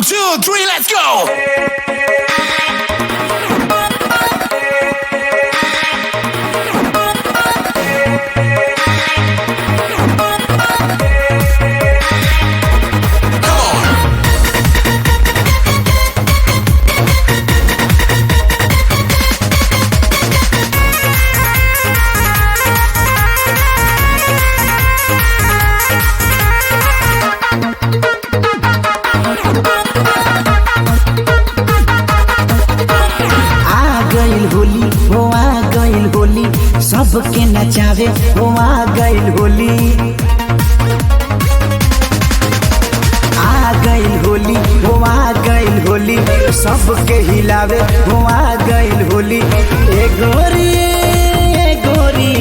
1, 2, 3, let's go! Come on! आ गइल होली हो आ गइल होली, सबके नचावे हो आ गइल होली। आ गइल होली हो आ गइल होली, सबके हिलावे हो आ गइल होली। ए गोरी ए गोरी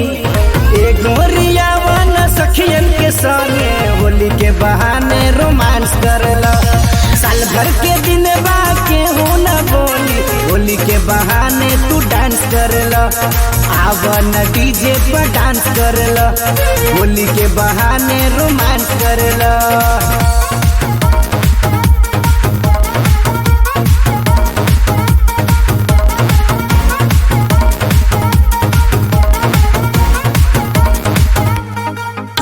ए गोरिया वन सखियन के संगे होली के बहाने रोमांस करला। साल भर के दिन बाके हो न बोली, होली के बहाने तू डांस करला। आवन डीजे पर डांस करला, होली के बहाने रोमांस करला।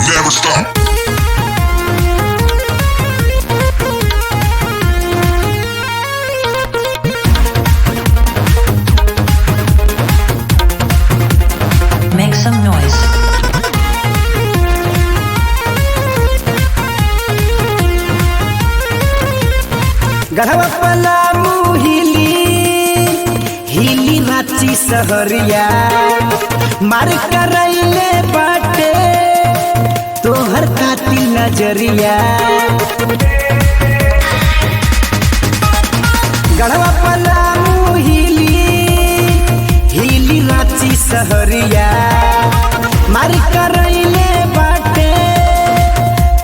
Never stop. Make some noise. Garhwa Palamu हिली हिली रांची सहरिया, मार करैले बाटे तोहर कातिल नजरिया। गढ़वा पलामू हिली हिली रांची सहरिया, मार करैले बाटे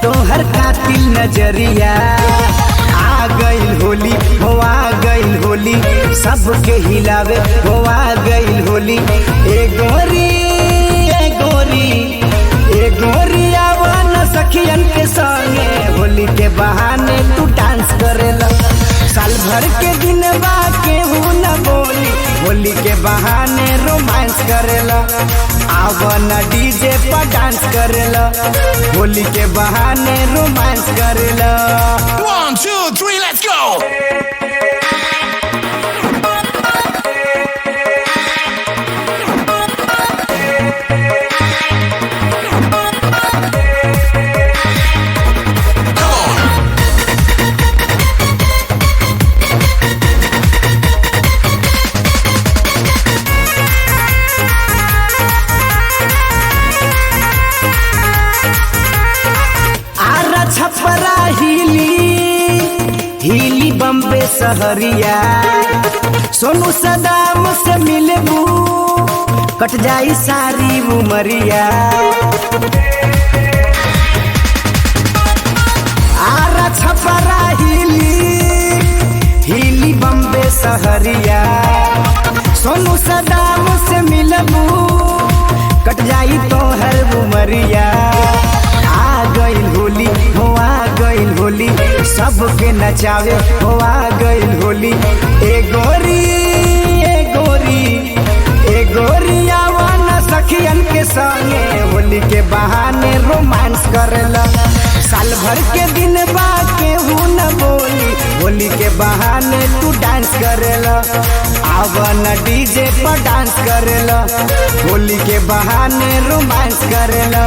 तोहर कातिल नजरिया। आ गइल होली हो आ गइल होली, सबके हिलावे हो आ गइल होली। ए गोरी ए गोरी ए गोरिया वन सखियन के संगे होली के बहाने तू डांस करेला। साल भर के दिन बाके हो न बोली, होली के बहाने रोमांस करेला। आवन डीजे पर डांस करेला, होली के बहाने रोमांस करेला। 1, 2, 3, let's go! Come on! Ara Chhapra हिली हिली बम्बे सहरिया, सोनू सदाम से मिलबू कट जाई सारी उमरिया। आरा छपरा हिली हिली बम्बे सहरिया, सोनू सदाम से मिलबू कट जाई तोहर उमरिया। आ गइल होली हो आ गइल होली, सबके नचावे हो आ गइल होली। ए गोरी ए गोरी ए गोरिया वन सखियन के संगे होली के बहाने रोमांस करेला। साल भर के दिन बाके हूँ न बोली, होली के बहाने तू डांस करेला। आवन डीजे पर डांस करेला, होली के बहाने रोमांस करेला।